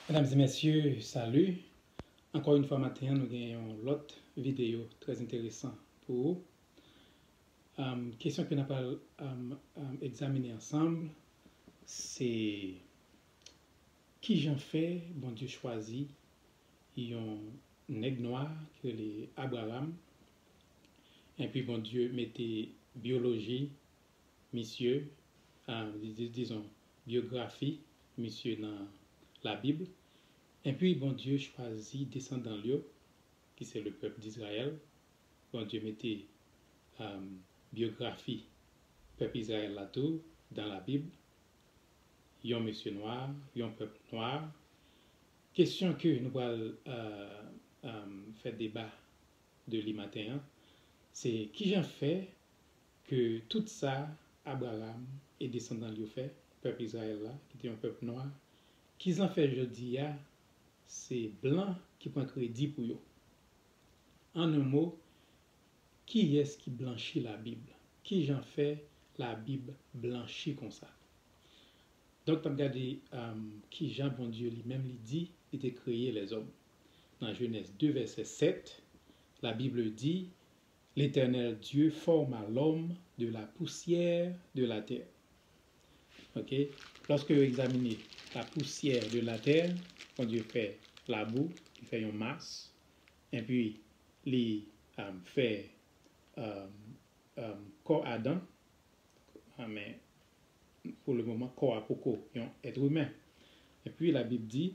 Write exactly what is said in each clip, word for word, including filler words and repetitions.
Medam e mesye, sali. Ankò yon fwa maten an, nou gen yon lòt videyo trè enteresan pou ou. Um, kesyon ke n ap al um, um, egzamine ansanm, se kijan fè Bondye chwazi yon nèg nwa ki rele Abraram, epi Bondye mete byoloji misye, ah, di- di- dizon, byografi misye nan Labib. Epi Bondye chwazi desandan l yo, ki se le pèp d'Izrayèl. Bondye mete um, byografi pèp Izrayèl la tou dan Labib. Yon mesye nwa, yon pèp nwa. Kesyon ke nou pral uh, um, fè deba de li maten an, se kijan fè ke tout sa Abraram e desandan l yo fè, pèp Izrayèl la, ki te yon pèp nwa, kijan fè jodi a se blan ki pran kredi pou yo? An yon mo, kiyès ki blanchi Labib? Kijan fè Labib blanchi konsa? Donk, n ap gade um, kijan Bondye li menm li di li te kreye lèzòm. Nan Jenèz de, vèsè sèt, Labib di, L'Éternel Dieu forma l'homme de la poussière de la terre. Ok? Lòske yo egzamine la poussière de la terre, Bondye fè labou, li fè yon mas, epi li um, fè um, um, kò Adan, ah, men pou le moman, kò a poko yon èt imen. Epi Labib di,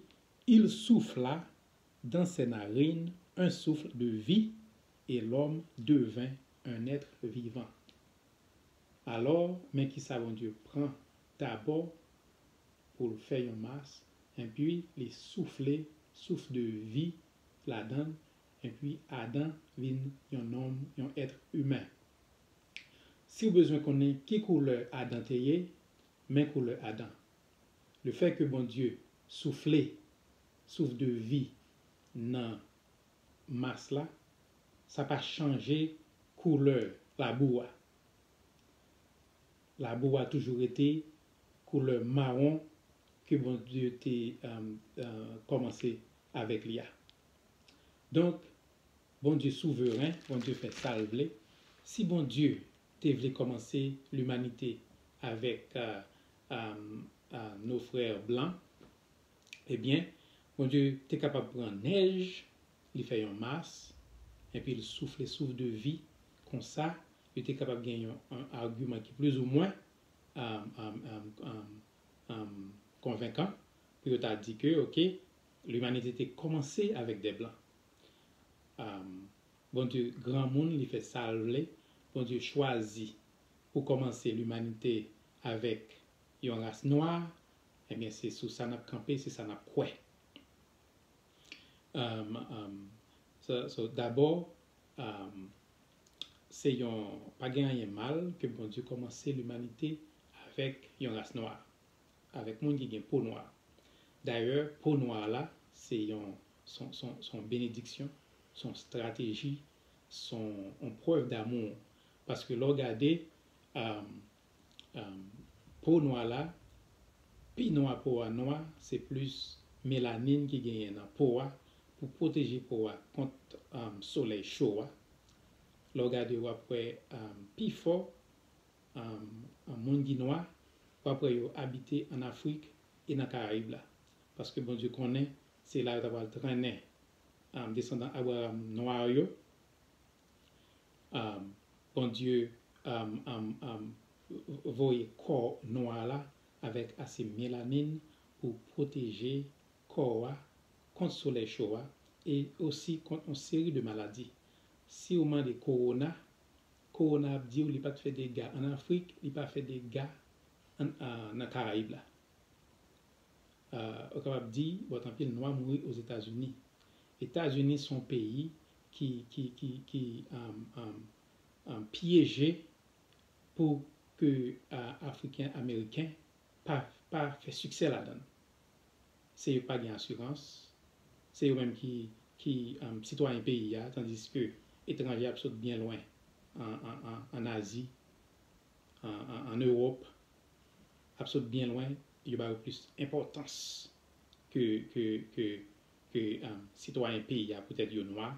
Il souffla dans ses narines un souffle de vie, et l'homme devint un être vivant. Alò, men kisa Bondye pran dabò pou l fè yon mas, epi li soufle souf de vi ladan l, epi Adan vin yon nonm, yon èt imen. Si w bezwen konnen ki koulè Adan te ye, men koulè Adan. Lefètke Bondye soufle souf de vi nan mas la, sa pa chanje koulè labou a. Labou a toujou rete koulè mawon ke Bondye te um, uh, kòmanse avèk li a. Donk, Bondye souveren, Bondye fè sa l vle. Si Bondye te vle kòmanse limanite avèk uh, um, uh, nos frères blancs, ebyen, Bondye te kapab pran nèj, li fè yon mas, epi l soufle souf de vi. Konsa, yo te kapab gen yon, yon agiman ki plizoumwen um, um, um, um, um, konvenkan pou yo ta di ke, ok, limanite te kòmanse avèk de blan. Um, Bondye granmoun, li fè sa l vle. Bondye chwazi pou kòmanse limanite avèk yon ras nwa, ebyen, se sou sa n ap kanpe, se sa n ap kwè. Um, um, so, so, dabò, um, se yon, pa gen anyen mal ke Bondye kòmanse limanite avèk yon ras nwa, avèk moun ki gen po nwa. Dayè, po nwa la, se yon, son, son, son benediksyon, son strateji, son, on prèv damou. Paske lè w gade, um, um, po nwa la, pi nwa po a nwa, se plis melanin ki genyen nan po a pou pwoteje po a kont um, solèy cho a. Lè w gade, w ap wè um, pifò um, moun ki nwa, w ap wè yo abite ann Afrik e nan Karayib la. Paske Bondye konnen se la yo ta pral trennen um, desandan Abraram nwa yo. Um, Bondye um, um, um, voye kò nwa la avèk ase melanin pou pwoteje kò a kont solèy cho a e osi kont yon seri de maladi. Si w mande kowona, kowona ap di w li pa t fè dega ann Afrik, li pa fè dega ann, a, nan Karayib la. A, ou kapab di, bon, anpil nwa mouri Ozetazini. Etazini se yon peyi ki, ki, ki, ki um, um, um, pyeje pou ke a, Afriken Ameriken pa, pa fè siksè ladan l. Se yo ki pa gen asirans, se yo menm ki, ki um, sitwayen peyi a, tandiske etranje ap sot byen lwen an, an, an, an Azi, an, an, an Ewòp, ap sot byen lwen, yo ba yo plis enpòtans. ke, ke, ke, ke um, sitwayen peyi a poutèt yo nwa.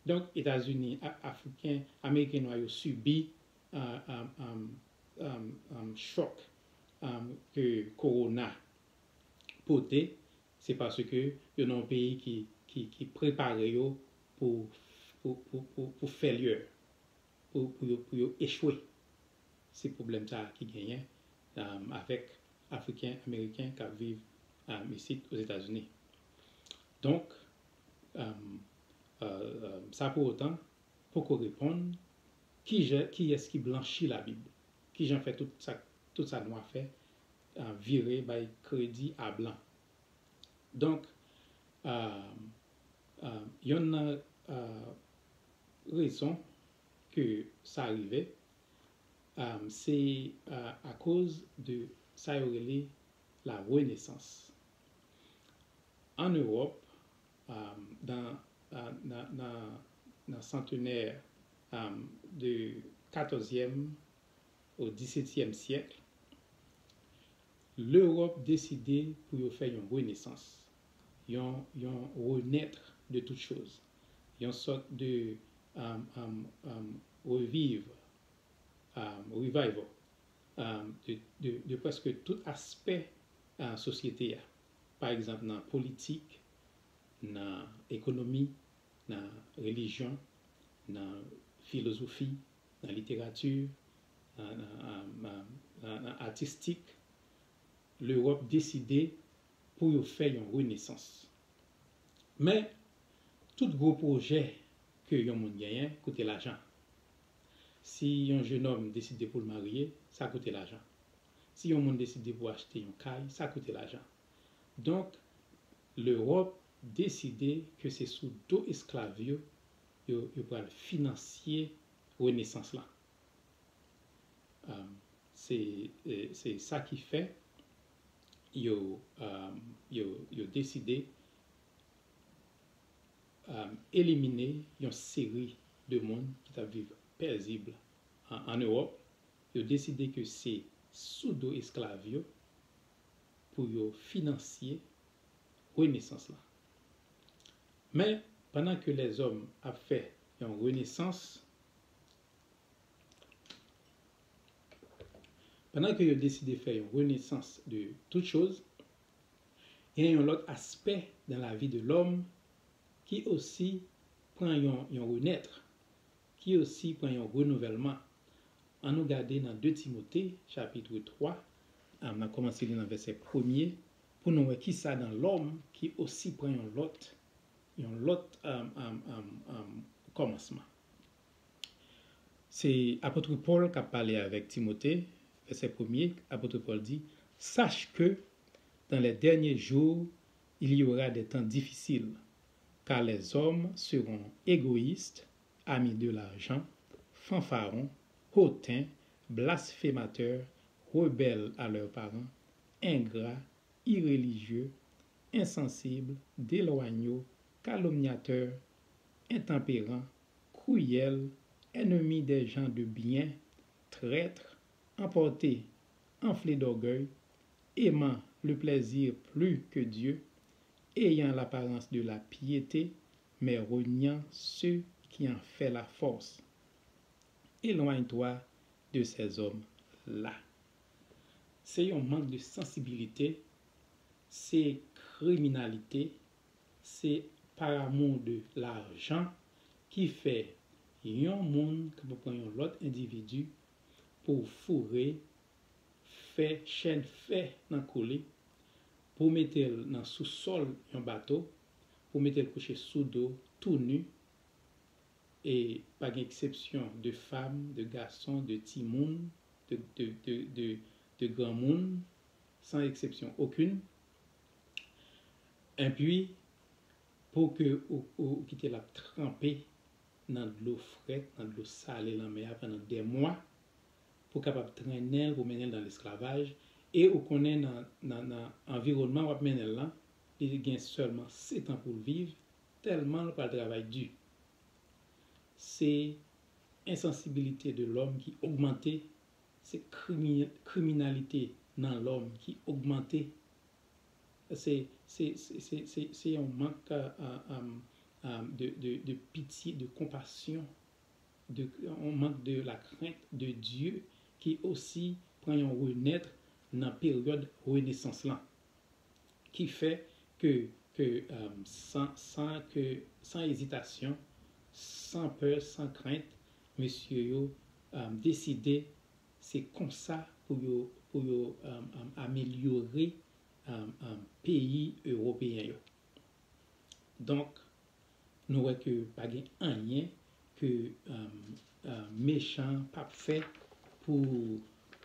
Donk, Etazini, Afriken, Ameriken nwa yo sibi um, um, um, um, um, chòk um, ke kowona pote, se paske yo nan yon peyi ki, ki, ki prepare yo pou, pou, pou, pou, pou fèlyè, pou, pou, yo, pou yo echwe. Se pwoblèm sa a ki genyen um, avèk Afriken Ameriken k ap viv um, isit Ozetazini. Donk, um, uh, um, sa pou otan, poko reponn ki jan, kiyès ki blanchi Labib, ki jan fè tout sa, tout sa nwa fè uh, vire bay kredi a blan. Donk, uh, uh, yonn nan uh, rezon ke sa rive, um, se uh, akoz de sa yo rele la renesans. An Ewòp, um, nan, uh, nan, nan, nan santenè um, de katòzyèm o disetyèm syèk, Lewòp deside pou yo fè yon renesans, yon, yon renèt de tout choz, yon sòt de um, um, um, reviv, um, revival um, de, de, de prèske tout aspè uh, sosyete a. Pa egzanp, nan politik, nan ekonomi, nan relijyon, nan filozofi, nan literati, nan, nan, nan, nan, nan atistik, Lewòp deside pou yo fè yon renesans. Men, tout gwo pwojè ke yon moun genyen koute lajan. Si yon jenòm deside pou l marye, sa koute lajan. Si yon moun deside pou achte yon kay, sa koute lajan. Donk, Lewòp deside ke se sou do esklav yo, yo, yo pral finansye renesans lan. Um, se, eh, se sa ki fè yo, um, yo, yo deside um, elimine yon seri de moun ki t ap viv pezib an, an Ewòp. Yo deside ke se sou do esklav yo pou yo finansye renesans lan. Men, pandan ke lèzòm ap fè yon renesans, pandan ke yo deside fè yon renesans de tout choz, gen yon lòt aspè nan lavi de lòm ki osi pran yon, yon renèt, ki osi pran yon renouvèlman. Ann nou gade nan de Timote, chapit twa, um, n ap kòmanse li nan vèsè premye, pou nou wè kisa nan lòm ki osi pran yon lòt, yon lòt um, um, um, um, kòmansman. Se apot Pòl k ap pale avèk Timote, vèsè premye, apot Pòl di, Sache que dans les derniers jours, il y aura des temps difficiles, car les hommes seront égoïstes, amis de l'argent, fanfarons, hautains, blasphémateurs, rebelles à leurs parents, ingrats, irréligieux, insensibles, déloyaux, calomniateurs, intempérants, cruels, ennemis des gens de bien, traîtres, emportés, enflés d'orgueil, aimant le plaisir plus que Dieu, ayant l'apparence de la piété, mais reniant ceux qui en fait la force. Éloigne-toi de ces hommes-là. Se yon mank de sansibilite, se kriminalite, se par amour de l'argent ki fè yon moun kapab pran yon lòt endividi pou foure, fè chèn fè nan kou li, pou mete l nan sousòl yon bato, pou mete l kouche sou do, tou ni, e pa gen eksepsyon de fanm, de gason, de timoun, de, de, de, de, de granmoun, san eksepsyon okenn. Enpi, pou ke ou, ou kite l ap tranpe nan dlo frèt, nan dlo sale lanmè a pandan dè mwa, pou kapab trennen l, pou mennen l nan lesklavaj, e ou konnen nan, nan, nan anviwònman w ap mennen l lan, li gen sèlman sèt an pou l viv, tèlman l pral travay di. Se ensansibilite de lòm ki ogmante, se krimi-, kriminalite nan lòm ki ogmante, Se, se, se, se, se, se yon mank, euh, euh, euh, euh, de, de, de pitye, de konpasyon, de, yon mank de la crainte de Dieu ki osi pran yon renèt nan peryòd renesans lan. Ki fè ke, ke, euh, san, san ke, san ezitasyon, san pè, san krent, mesye yo, euh, deside se konsa pou yo, pou yo, euh, euh, amelyore, euh, euh, peyi ewopeyen yo. Donk, nou wè ke pa gen anyen ke, euh, euh, mechan p ap fè pou,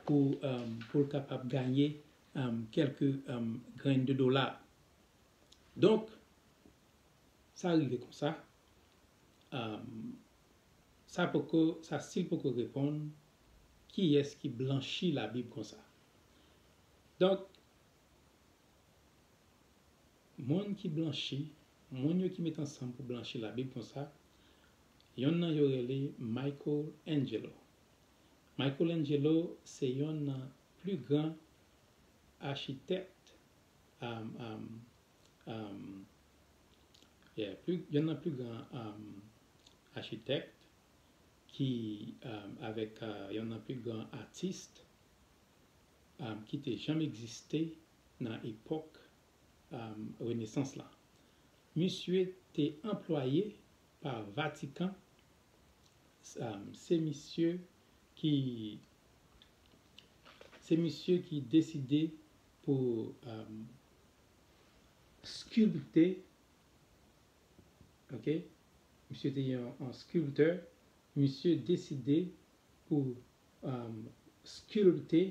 pou, euh, pou l kapab ganye, euh, kèlke, euh, grenn de dola. Donk, sa rive konsa. Euh, sa poko, sa still poko reponn, kiyès ki blanchi Labib konsa? Donk, moun ki blanchi, moun yo ki met ansanm pou blanchi Labib konsa, yonn nan yo rele Michelangelo. Michelangelo se yonn nan pli gran achitèk, um, um, um, yeah, pli, yonn nan pli gran, um, achitèk ki, um, avèk, uh, yonn nan pli gran atis, um, ki te janm egziste nan epòk, um, Renesans la. Misye te anplwaye pa Vatikan, um, se misye ki, se misye ki deside pou, um, skilpte, ok? Misye te yon, yon skilptè, misye deside pou, um, skilpte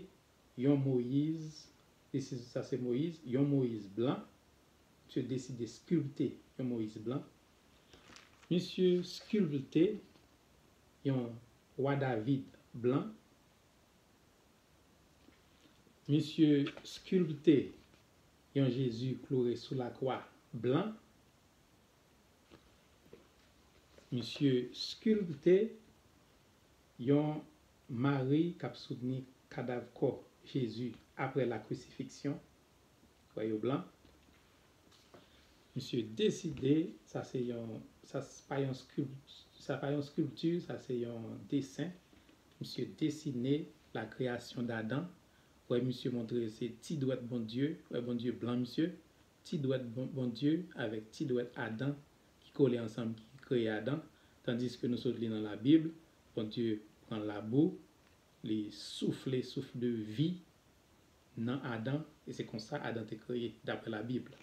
yon Moyiz, this is, sa se Moyiz, yon Moyiz blan. Misye deside skilpte yon Moyiz blan. Misye skilpte yon wa David blan. Misye skilpte yon Jezi kloure sou lakwa blan. Misye skilpte yon Mari k ap soutni kadav kò Jezi apre la krisifiksyon. Wè yo blan. Misye deside, sa se yon, sa s-, pa yon skil-, sa pa yon skilpti, sa se yon desen. Misye desine la kreyasyon d'Adan. Wè misye montre se ti dwèt Bondye, wè Bondye blan misye, ti dwèt Bon-, Bondye avèk ti dwèt Adan ki kole ansanm, ki kreye Adan, tandiske nou sot li nan Labib, Bondye pran labou, li soufle souf de vi nan Adan, e se konsa Adan te kreye, daprè Labib.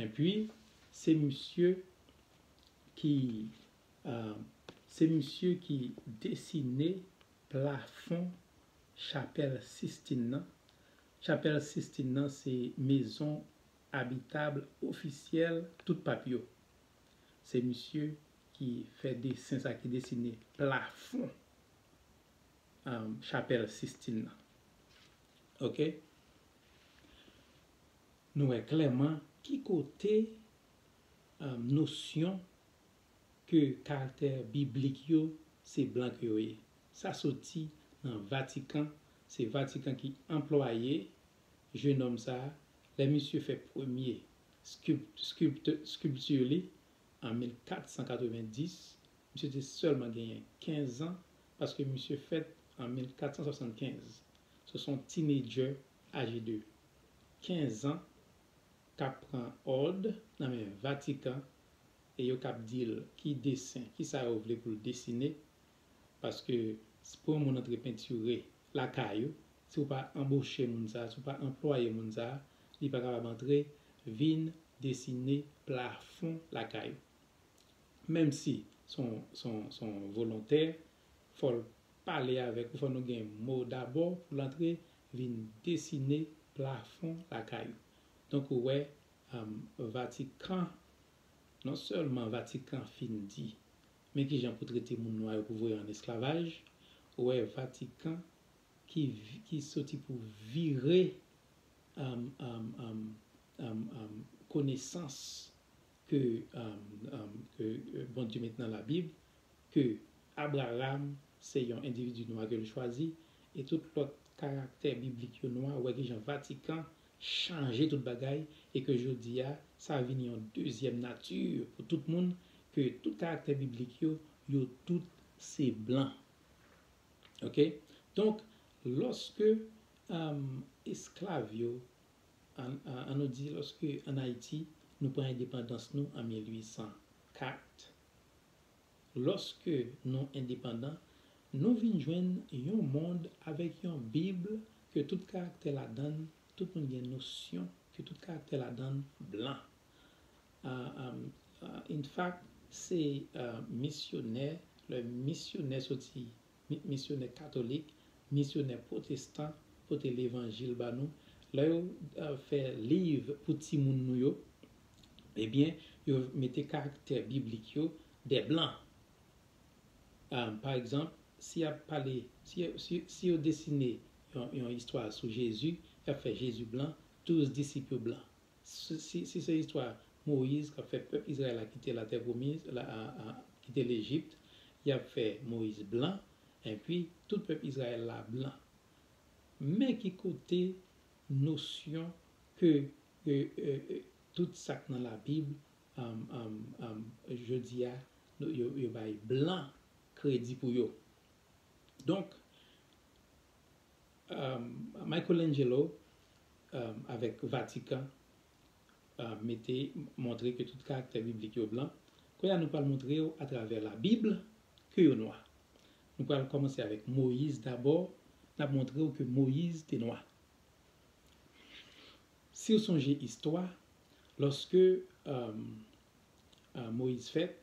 Epi, se misye ki, euh, se misye ki desine plafon chapèl Sistin nan. Chapèl Sistin nan se mezon abitab ofisyèl tout pap yo. Se misye ki fè desen sa, ki desine plafon, um, chapèl Sistin nan. Ok? Nou wè klèman ki kote, um, nosyon ke karaktè biblik yo se blan ke yo ye. Sa soti nan Vatikan, se Vatikan ki anplwaye jenòm sa a. Lè misye fè premye skilp-, skilpte-, skilpti li an mil kat san katrevenndis, misye te sèlman genyen kenz an, paske misye fèt an mil kat san swasannkenz. Se yon teenager aje de kenz an k ap pran òd nan men Vatikan e yo k ap di l ki desen, ki sa yo vle pou l desine, paske s-, pou yon moun antre pentire lakay ou, si w pa anboche moun sa, si w pa anplwaye moun sa, li pa kapab antre vin desine plafon lakay ou. Menm si se yon, se yon, se yon volontè, fò l pale avèk ou, fò nou gen mo dabò pou l antre vin desine plafon lakay ou. Donk, ou wè, um, Vatikan, non sèlman Vatikan fin di, men kijan pou trete moun nwa yo pou voye an esklavaj, ou wè Vatikan ki, ki soti pou vire, um, um, um, um, um, konesans ke, um, um, ke, euh, Bondye met nan Labib, ke Abraram se yon endividi nwa ke l chwazi, e tout lòt karaktè biblik yo nwa, ou wè kijan Vatikan chanje tout bagay e ke jodi a, sa vin yon dezyèm nati pou tout moun, ke tout karaktè biblik yo, yo tout se blan. Ok? Donk, lòske um, esklav yo, an, an, an nou di, lòske ann Ayiti, nou pran endepandans nou an mil uit san kat, lòske nou endepandan, nou vin jwenn yon mond avèk yon Bib ke tout karaktè ladan l, tout moun gen nosyon ke tout karaktè ladan l blan. Uh, um, uh, in fact, se uh, misyonè, lè misyonè soti, misyonè katolik, misyonè pwotestan pote levanjil ba nou. Lè yo uh, fè liv pou timoun nou yo, ebyen, yo mete karaktè biblik yo de blan. Um, pa egzanp, si y ap pale, si, si, si yo desine yon, yon istwa sou Jezi, y ap fè Jezi blan, douz disip yo blan. Si, si, si se istwa Moyiz k ap fè pèp Izrayèl la kite latè pwomiz, la, a, a, kite Lejip, y ap fè Moyiz blan, enpi tout pèp Izrayèl la blan. Men ki kote nosyon ke, ke, ke tout sa k nan Labib, um, um, um, jodi a, yo, yo bay blan kredi pou yo. Donk, um, Michelangelo um, avèk Vatikan uh, mete, montre ke tout karaktè biblik yo blan. Kounye a nou pral montre w atravè Labib ke yo nwa. Nou pral kòmanse avèk Moyiz dabò. N ap montre w ke Moyiz te nwa. Si w sonje istwa, lòske um, uh, Moyiz fèt,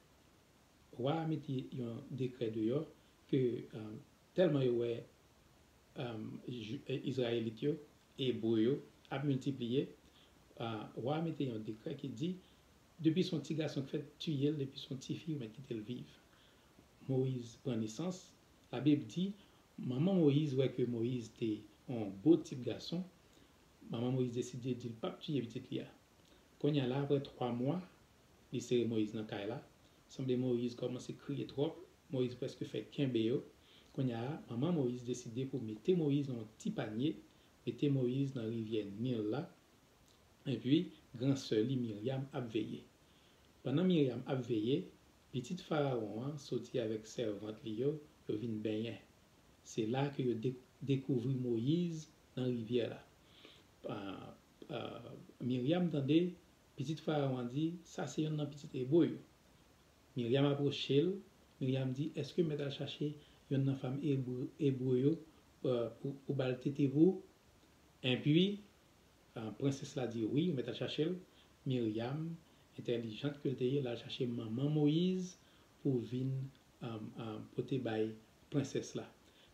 wa a mete yon dekrè deyò ke um, tèlman yo wè um, Ju- eh, Izrayelit yo, Ebre yo, ap miltipliye, uh, wa a mete yon dekrè ki di, depi se yon ti gason k fèt, tiye l, depi se yon tifi, ou mèt kite l viv. Moyiz pran nesans, Labib di, manman Moyiz wè ke Moyiz te yon bo tip gason, manman Moyiz deside di l p ap tiye pitit li a. Kounye a la, apre twa mwa, li sere Moyiz nan kay la. Sanble Moyiz kòmanse kriye twòp. Moyiz prèske fè kenbe yo. Kounye a, manman Moyiz deside pou mete Moyiz nan yon ti panye, mete Moyiz nan rivyè Nil la. Epi, gran sè li, Miryam, ap veye. Pandan Miryam ap veye, pitit Farawon an soti avèk sèvant li yo, yo vin benyen. Se la ke yo de- dekouvri Moyiz nan rivyè la. Ah, ah, Miryam tande pitit Farawon an di, sa se yonn nan pitit Ebre yo. Miryam apwoche l. Miryam di, èske m mèt al chache yonn nan fanm Ebre, Ebre yo uh, pou, pou ba l tete pou ou? Enpi, uh, prensès la di, wi, ou mèt al chache l. Miryam, entèlijant ke l te ye, l al chache manman Moyiz pou vin um, um, pote bay prensès la.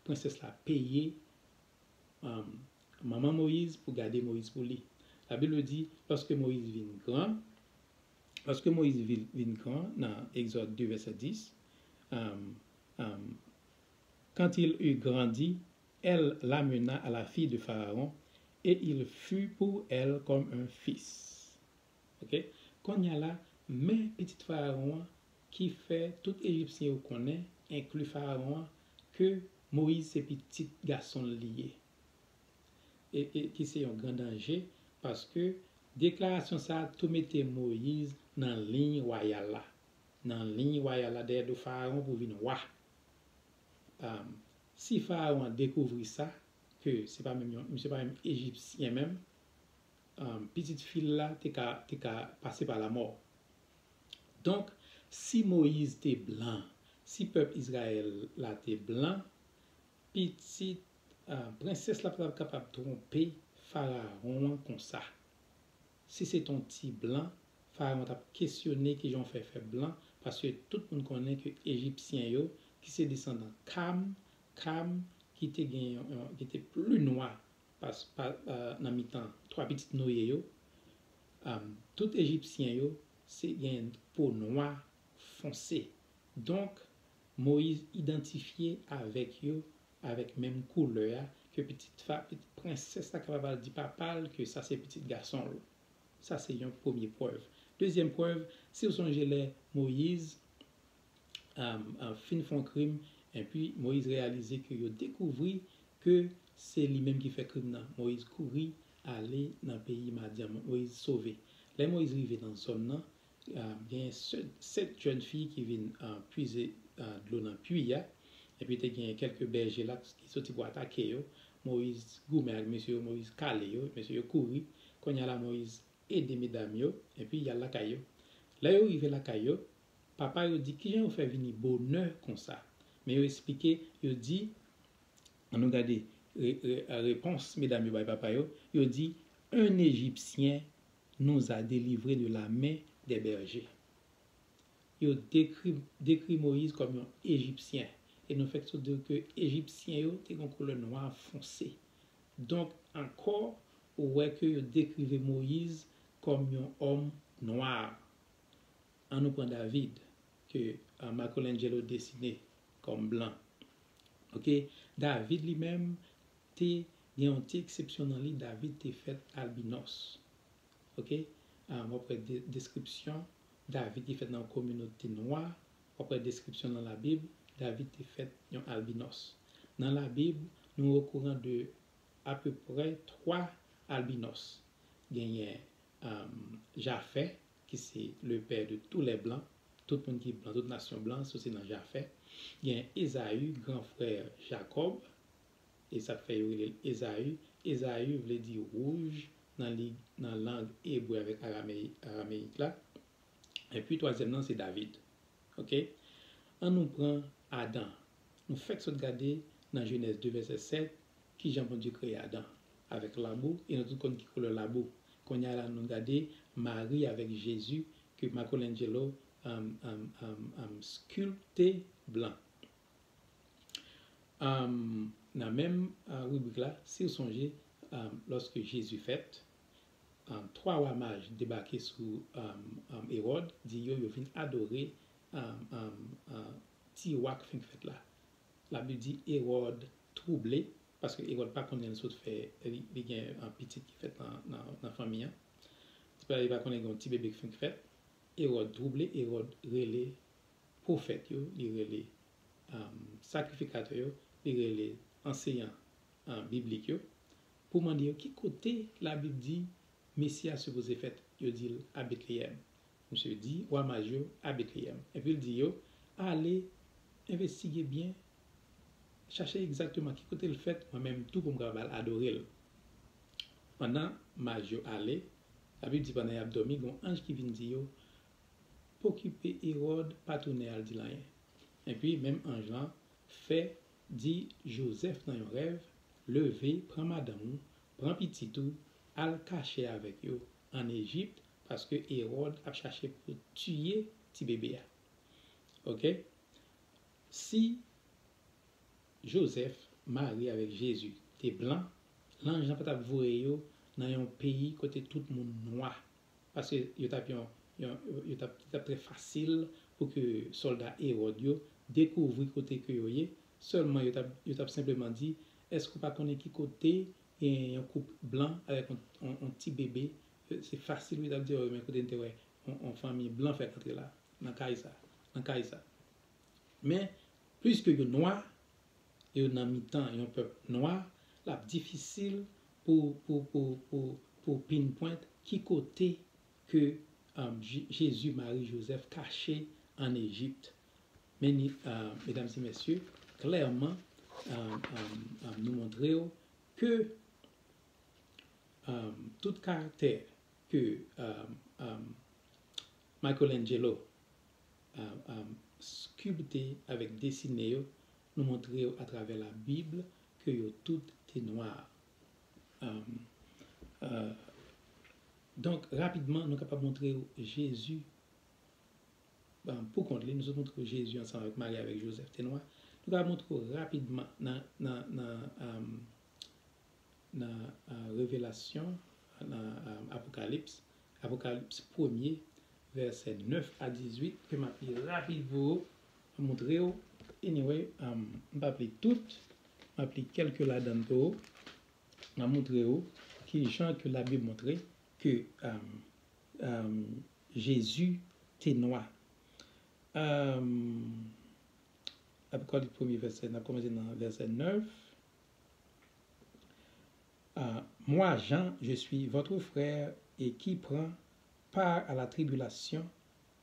Prensès la peye um, manman Moyiz pou gade Moyiz pou li. Labib di, lòske Moyiz vin gran, lòske Moyiz vin, vin gran, nan Egzòd de vèsè dis, um, um, quand il eut grandi, elle l'amena à la fille de Pharaon, et il fut pour elle comme un fils. Ok? Kounye a la, men pitit Farawon an ki fè tout Ejipsyen yo konnen, enkli Farawon an, ke Moyiz se pitit gason l li ye. E, e ki se yon gran danje, paske deklarasyon sa a tou mete Moyiz nan liy wayal la. Nan liy wayal la dèyè do Farawon pou vin wa. Um, si Farawon an dekouvri sa, ke se pa menm yon, misye pa menm Ejipsyen menm, um, pitit fi l la te ka, te ka pase pa lamò. Donk, si Moyiz te blan, si pèp Izrayèl la te blan, pitit uh, prensès la pa t ap kapab twonpe Farawon an konsa. Si se t on ti blan, Farawon t ap kesyone kijan w fè fè blan, paske tout moun konnen ke Ejipsyen yo, ki se desandan Kam, Kam ki te gen yon, yon ki te pli nwa pas, pa, uh, nan mitan twa pitit Noye yo, um, tout Ejipsyen yo se gen po nwa fonse. Donk, Moyiz idantifye avèk yo avèk menm koulè a, ke pitit fa, pitit prensès la kapab al di papa l ke sa se pitit gason l. Sa se yon premye prèv. Dezyèm prèv, si w sonje lè Moyiz um, um, fin fè yon krim, epi Moyiz reyalize ke yo dekouvri ke se li menm ki fè krim nan. Moyiz kouri ale nan peyi Madyan. Moyiz sove. Lè Moyiz rive nan zòn nan, ah, gen sèt, sèt jèn fi ki vin, ah, puize, ah, dlo nan pwi a. Epi te gen kèlke bèje la ki soti pou atake yo. Moyiz goumen ak mesye yo, Moyiz kale yo, mesye yo kouri. Kounye a la, Moyiz ede medam yo, epi y al lakay yo. Lè yo rive lakay yo, papa yo di, "Kijan yo fè vini bonè konsa?" Men yo eksplike, yo di, ann nou gade re, re, repons medam yo bay papa yo, yo di, "Un Égyptien nous a délivrés de la main des bergers." Yo dekri, dekri Moyiz kòm yon Ejipsyen. E nou fèk sot di ke Ejipsyen yo te gen koulè nwa fonse. Donk, ankò, ou wè ke yo dekrive Moyiz kòm yon òm nwa. Ann nou pran David, ke, ah, Michelangelo desine kòm blan. Ok? David li menm te gen yon ti eksepsyon nan li, David te fèt albinòs. Ok? Ah, w ap wè de, deskripsyon David ki fèt nan yon kominote nwa, w ap wè deskripsyon nan Labib, David te fèt yon albinòs. Nan Labib, nou okouran de apeprè twa albinòs. Genyen, um, Jafè, ki se le père de tous les blancs, tout moun ki blan, tout nasyon blan, soti nan Jafè. Gen Ezayi, gran frè Jakòb, e sa k fè yo rele l Ezayi. Ezayi vle di wouj nan, li, nan lang ebre avèk arameyik, arameyik la. Epi twazyèm nan se David. Ok? Ann nou pran Adan. Nou fèk sot gade nan Jenèz de vèsè sèt, kijan Bondye kreye Adan avèk labou, e nou tout konn ki koulè labou. Kounye a la, nou gade Mari avèk Jezi ke Michelangelo, um, um, um, um, skilpte blan. Um, nan menm, uh, ribrik la, si w sonje, um, lòske Jezi fèt, um, twa wa maj debake sou, um, um, Ewòd, di yo, yo vin adore, um, um, uh, ti wa k fenk fèt la. Labib di Ewòd twouble, paske Ewòd pa konnen l sot fè, li, li gen, uh, pitit ki fèt nan, nan, nan fanmi an. Li pa, li pa konnen gen yon ti bebe k fenk fèt. Ewòd twouble, Ewòd rele pwofèt yo, li rele, um, sakrifikatè yo, li rele anseyan, um, biblik yo, pou mande yo ki kote Labib di Mesi a sipoze fèt. Yo di l a Betleyèm. Misye di wa maj yo a Betleyèm. Epi l di yo, ale envestige byen, chache egzakteman ki kote l fèt, mwen menm tou pou m kapab al adore l. Pandan maj yo ale, Labib di pandan y ap dòmi, gen yon anj ki vin di yo, pokipe Ewòd, pa tounen al di l anyen. Epi, menm anj lan fè di Jozèf nan yon rèv, leve, pran madanm ou, pran pitit ou, al kache avèk yo ann Ejip, paske Ewòd ap chache pou tiye ti bebe a. Ok? Si Jozèf, Mari avèk Jezi te blan, lanj lan pa t ap voye yo nan yon peyi kote tout moun nwa. Paske yo t ap yon, yon, yo t ap, li t ap trè fasil pou ke sòlda Ewòd yo dekouvri kote ke yo ye. Sèlman yo t ap, yo t ap senpleman di, èske w pa konnen ki kote gen yon koup blan avèk yon, yon, yon ti bebe? Se fasil yo t ap di, oh, men kote n te wè yon, yon fanmi blan fèk antre la, nan kay sa, nan kay sa. Men, pliske yo nwa, yo nan mitan yon pèp nwa, l ap difisil pou, pou, pou, pou, pou pinpoint ki kote ke, um, Je-, Jezi, Mari, Jozèf kache ann Ejip. Men, ni, uh, medam e mesye, klèman, um, um, um, nou montre w ke, um, tout karaktè ke, um, um, Michelangelo, um, um, skilpte avèk desine yo, nou montre yo atravè Labib ke yo tout te nwa. Um, uh, donk, rapidman, nou kapab montre yo Jezi, um, pou kont li, nou sot montre yo Jezi ansanm avèk Mari, avèk Jozèf te nwa. Nou kapab montre yo rapidman nan, nan, nan, um, nan, uh, Revelasyon, nan, um, Apokalips, Apokalips premye, vèsè nèf a dizuit, ke m ap li rapid pou ou, m ap montre w. Anyway, um, m p ap li tout, m ap li kèlke ladan l pou ou. M ap montre w ki jan ke Labib montre ke, um, um, Jezi te nwa. Um, Apokalips premye vèsè, n ap kòmanse nan vèsè nèf. Euh, moi, Jean, je suis votre frère et qui prend part à la tribulation,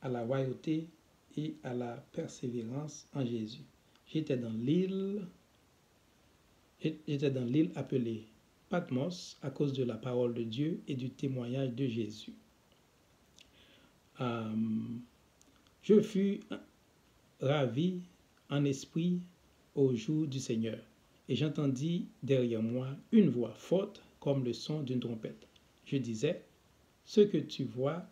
à la royauté et à la persévérance en Jésus. J'étais dans l'île, j'étais dans l'île appelée Patmos à cause de la parole de Dieu et du témoignage de Jésus. Euh, je fus ravi en esprit au jour du Seigneur, et j'entendis derrière moi une voix forte comme le son d'une trompette. Je disais, ce que tu vois,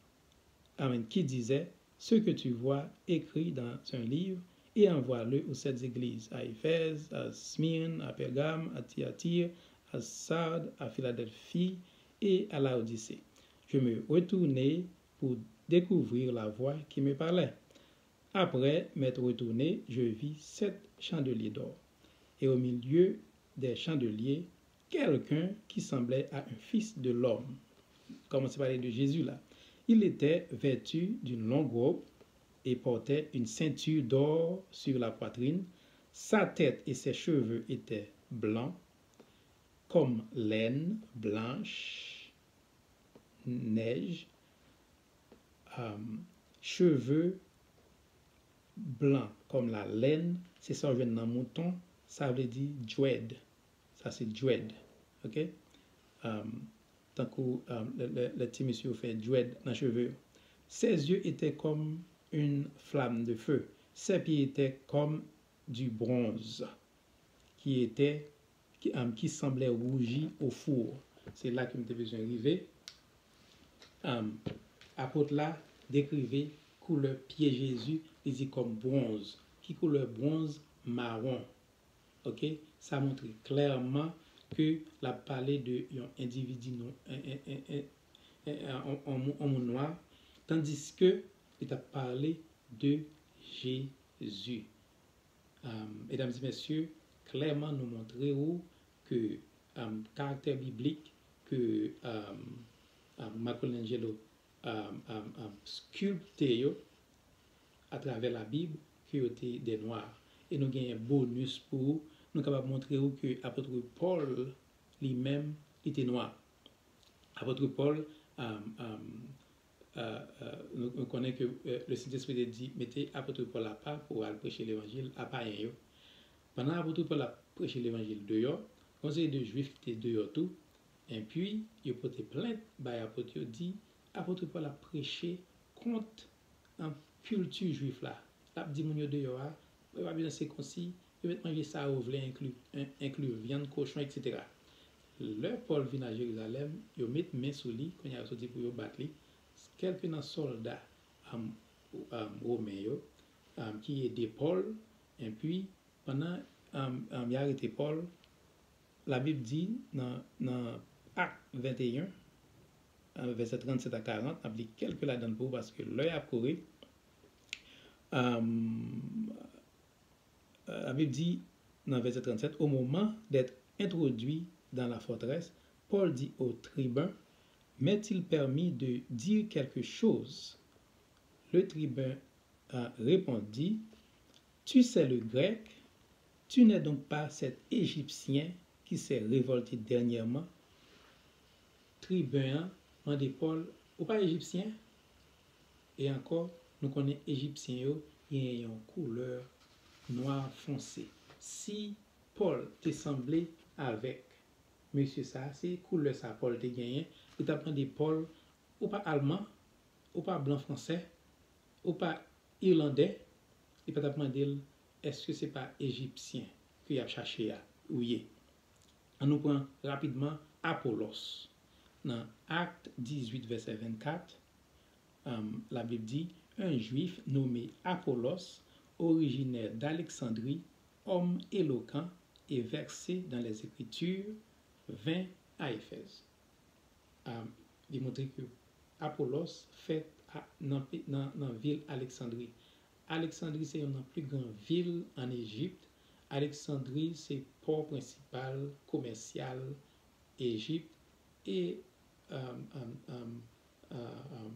amen, qui disait, ce que tu vois, écris dans un livre et envoie-le aux sept églises, à Éphèse, à Smyrne, à Pergame, à Thyatire, à Sardes, à Philadelphie et à Laodicée. Je me retournai pour découvrir la voix qui me parlait. Après m'être retourné, je vis sept chandeliers d'or, et au milieu des chandeliers, quelqu'un qui semblait à un fils de l'homme. Kòmanse pale de Jezi la. Il était vêtu d'une longue robe et portait une ceinture d'or sur la poitrine. Sa tête et ses cheveux étaient blancs comme laine blanche, neige, euh, cheveux blancs comme la laine, se sa w jwenn nan mouton, sa vle di dread. Sa se dread. Ok? Euh, tankou euh, le, le, le ti mesye yo fè dread nan cheve yo. Ses yeux étaient comme une flamme de feu. Ses pieds étaient comme du bronze qui était, qui, um, qui semblait rougi au four. Se la ke m te bezwen rive. Um, apot la dekrive koulè pye Jezi, li di kòm bwonz. Ki koulè bwonz? Mawon. Ok? Sa montre klèman ke l ap pale de yon endividi nou, en, en, en, en, en, en, on, on, on moun nwa, tandiske li t ap pale de Jezi. Um, medam e mesye, klèman nou montre ou ke um, karaktè biblik ke um, um, Michelangelo um, um, um, skilpte yo atravè Labib, ke yo te de nwa. E nou genyen bonis pou ou. Nou kapab montre ou ke apot Pòl li menm, li te nwa. Apot Pòl, um, um, euh, euh, nou, nou konnen ke euh, le Sentespri te di, mete apot Pòl apa pou al preche levanjil a payen yo. Pandan apot Pòl ap preche levanjil deyò, gon seri de Jwif ki te deyò tou, enpi yo pote plent bay apot yo, di apot Pòl ap preche kont an kilti Jwif la. L ap di moun yo deyò a, yo pa bezwen sikonsi, yo mèt manje sa yo vle, enkli, en- enkli vyann kochon, etsetera. Lè Pòl vin a Jerizalèm, yo met men sou li, kounye a yo soti pou yo bat li. Kèk nan sòlda um, um, women yo um, ki ede Pòl, enpi pandan um, um, y arete Pòl, Labib di nan, nan Ak venteyen, uh, vèsè trannsèt a karant, n ap li kèk ladan l pou ou paske lè y ap kouri. Um, Labib di nan vèsè trannsèt, au moment d'être introduit dans la forteresse, Paul dit au tribun, m'est-il permis de dire quelque chose? Le tribun euh, répondit, tu sais le grec, tu n'es donc pas cet Égyptien qui s'est révolté dernièrement? Triben an mande Pòl, ou pa Ejipsyen? E ankò, nou konnen Ejipsyen yo genyen yon koulè nwa fonse. Si Pòl te sanble avèk mesye sa, si koulè sa Pòl te genyen, li t ap mande Pòl, ou pa alman, ou pa blan fransè, ou pa ilandè, li pa t ap mande l, èske se pa ejipsyen ke y ap chache a ou ye? An nou pran rapidman Apolos. Nan Actes dix-huit, vèsè vennkat, um, Labib di, un juif nommé Apollos, originaire d'Alexandrie, homme éloquent et versé dans les Écritures, vint à Éphèse. Um, li montre ke Apolos fèt a, nan, nan, nan vil Aleksandri. Aleksandri se youn nan pli gran vil ann Ejip. Aleksandri se pò prensipal komèsyal Ejip e um, um, um, uh, um,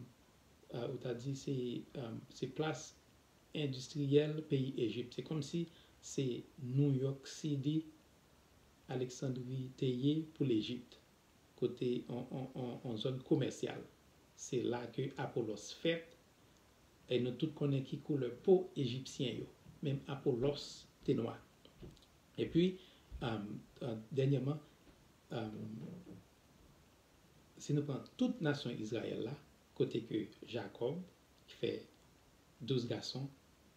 uh, ou ta di se um, se plas endistriyèl peyi Ejip. Se kòmsi se New York City Aleksandri te ye pou Lejip. kote yon, yon, yon, yon zòn komèsyal. Se la ke Apolos fèt, e nou tout konnen ki koulè po ejipsyen yo. Menm Apolos te nwa. Epi, um, uh, dènyèman, um, si nou pran tout nasyon Izrayèl la, kote ke Jakòb, ki fè douz gason,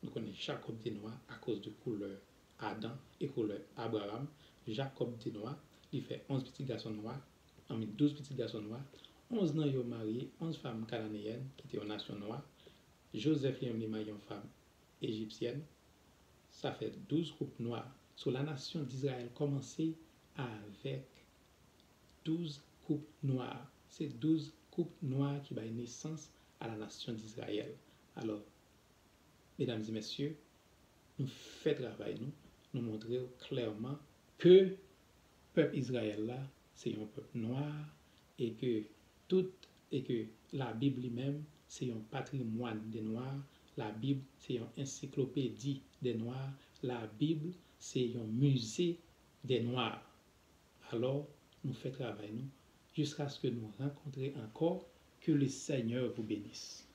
nou konnen Jakòb te nwa akoz de koulè Adan e koulè Abraram. Jakòb te nwa, li fè onz pitit gason nwa, anmi douz pitit gason nwa, onz nan yo marye onz fanm kananeyèn ki te yon nasyon nwa. Jozèf li menm li marye yon fanm ejipsyèn. Sa fè douz koup nwa. So la nasyon d'Izrayèl kòmanse avèk douz koup nwa. Se douz koup nwa ki bay nesans a la nasyon d'Izrayèl. Alò, medam e mesye, nou fè travay nou, nou montre w klèman ke pèp Izrayèl la se yon pèp nwa e ke tout e ke Labib li menm se yon patrimwàn de nwa, Labib se yon ansiklopedi de nwa, Labib se yon mize de nwa. Alò, nou fè travay nou jiskaske nou rankontre ankò. Que le Seigneur vous bénisse.